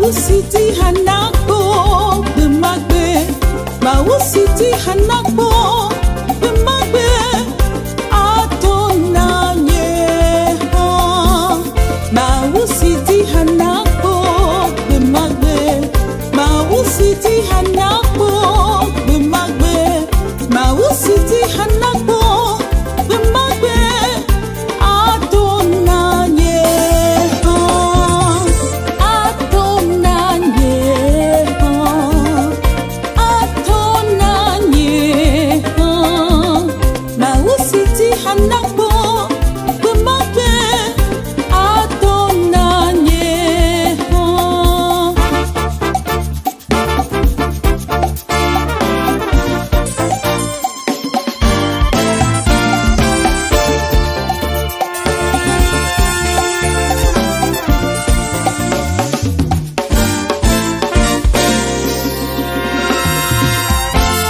Mawu si dzi ha nakpɔ gbe ma gbe. Mawu si dzi ha nakpɔ gbe ma gbe. Atɔ na nye hã. Mawu si dzi ha nakpɔ gbe ma gbe. Mawu si dzi ha nakpɔ gbe ma gbe. Mawu si dzi ha nakpɔ gbe ma gbe. Atɔ na nye hã. Atɔ na nye hã. Atɔ na nye hã. Mawu si dzi ha nakpɔ gbe ma gbe. Atɔ na nye hã.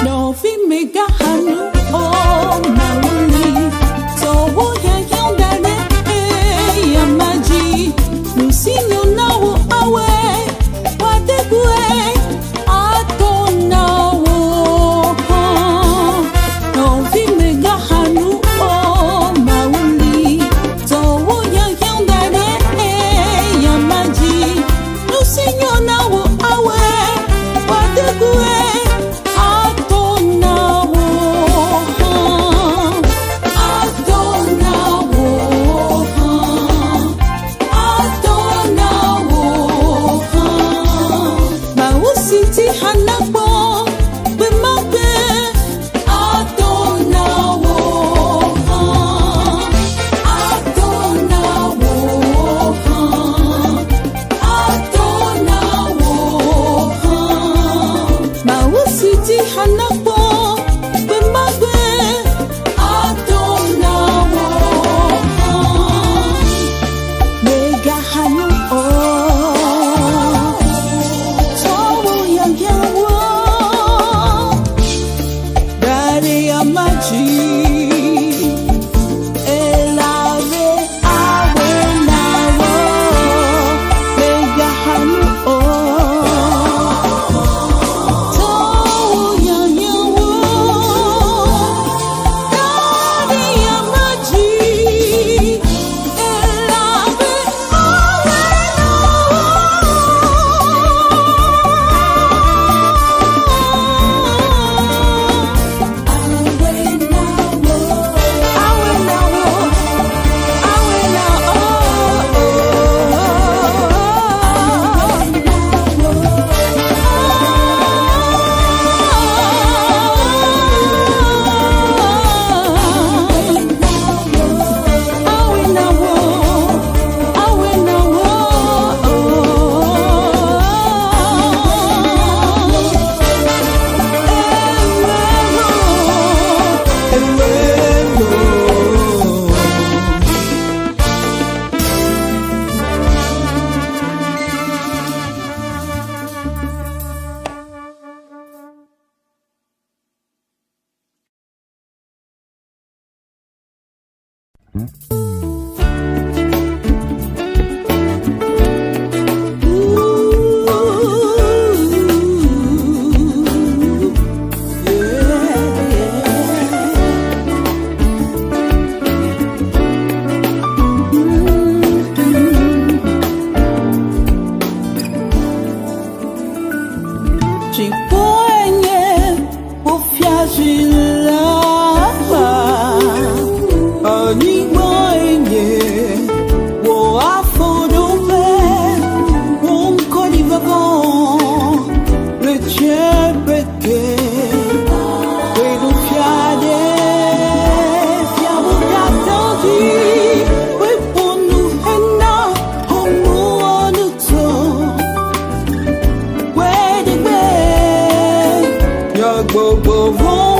Nɔvi megaxa nu o, Mawu li. Tɔwo hiahiã da ɖe eya ma dzi. Nu si nyo na wò awɔe, wòade goe, atɔ na wò hã. Nɔvi megaxa nu o, Mawu li. Tɔwo hiahiã da ɖe eya ma dzi. Nu si nyo na wò awɔe, wòade goe, atɔ na wò hã. Atɔ na wò hã. Atɔ na wò hã. Mawu si dzi ha nakpɔ gbe ma gbe. Atɔ na wò hã. Atɔ na wò hã. Atɔ na wò hã. Mawu si dzi ha nakpɔ gbe ma gbe. Atɔ na wò hã. Megaxa nu o. Tɔwo hiahiãwo da ɖe eya ma dzi. Elabe awɔe na wò. Megaxa nu o. Tɔwo hiahiãwo da ɖe eya ma dzi. Elabe awɔe na wò. Awɔe na wò. Awɔe na wò. Awɔe na wò. Awɔe na wò. Dziƒoe nye wò fiazila, anyigbae nye wò afɔɖoƒe, wò ŋkɔ ɖi vɔvɔ̃ le tsiẽƒe ke. Wòe ɖu fia ɖe fiawo katã dzi, wòe ƒo nu hena homuwɔnutɔ. Gbeɖegbe, nye gbɔgbɔ vɔ̃.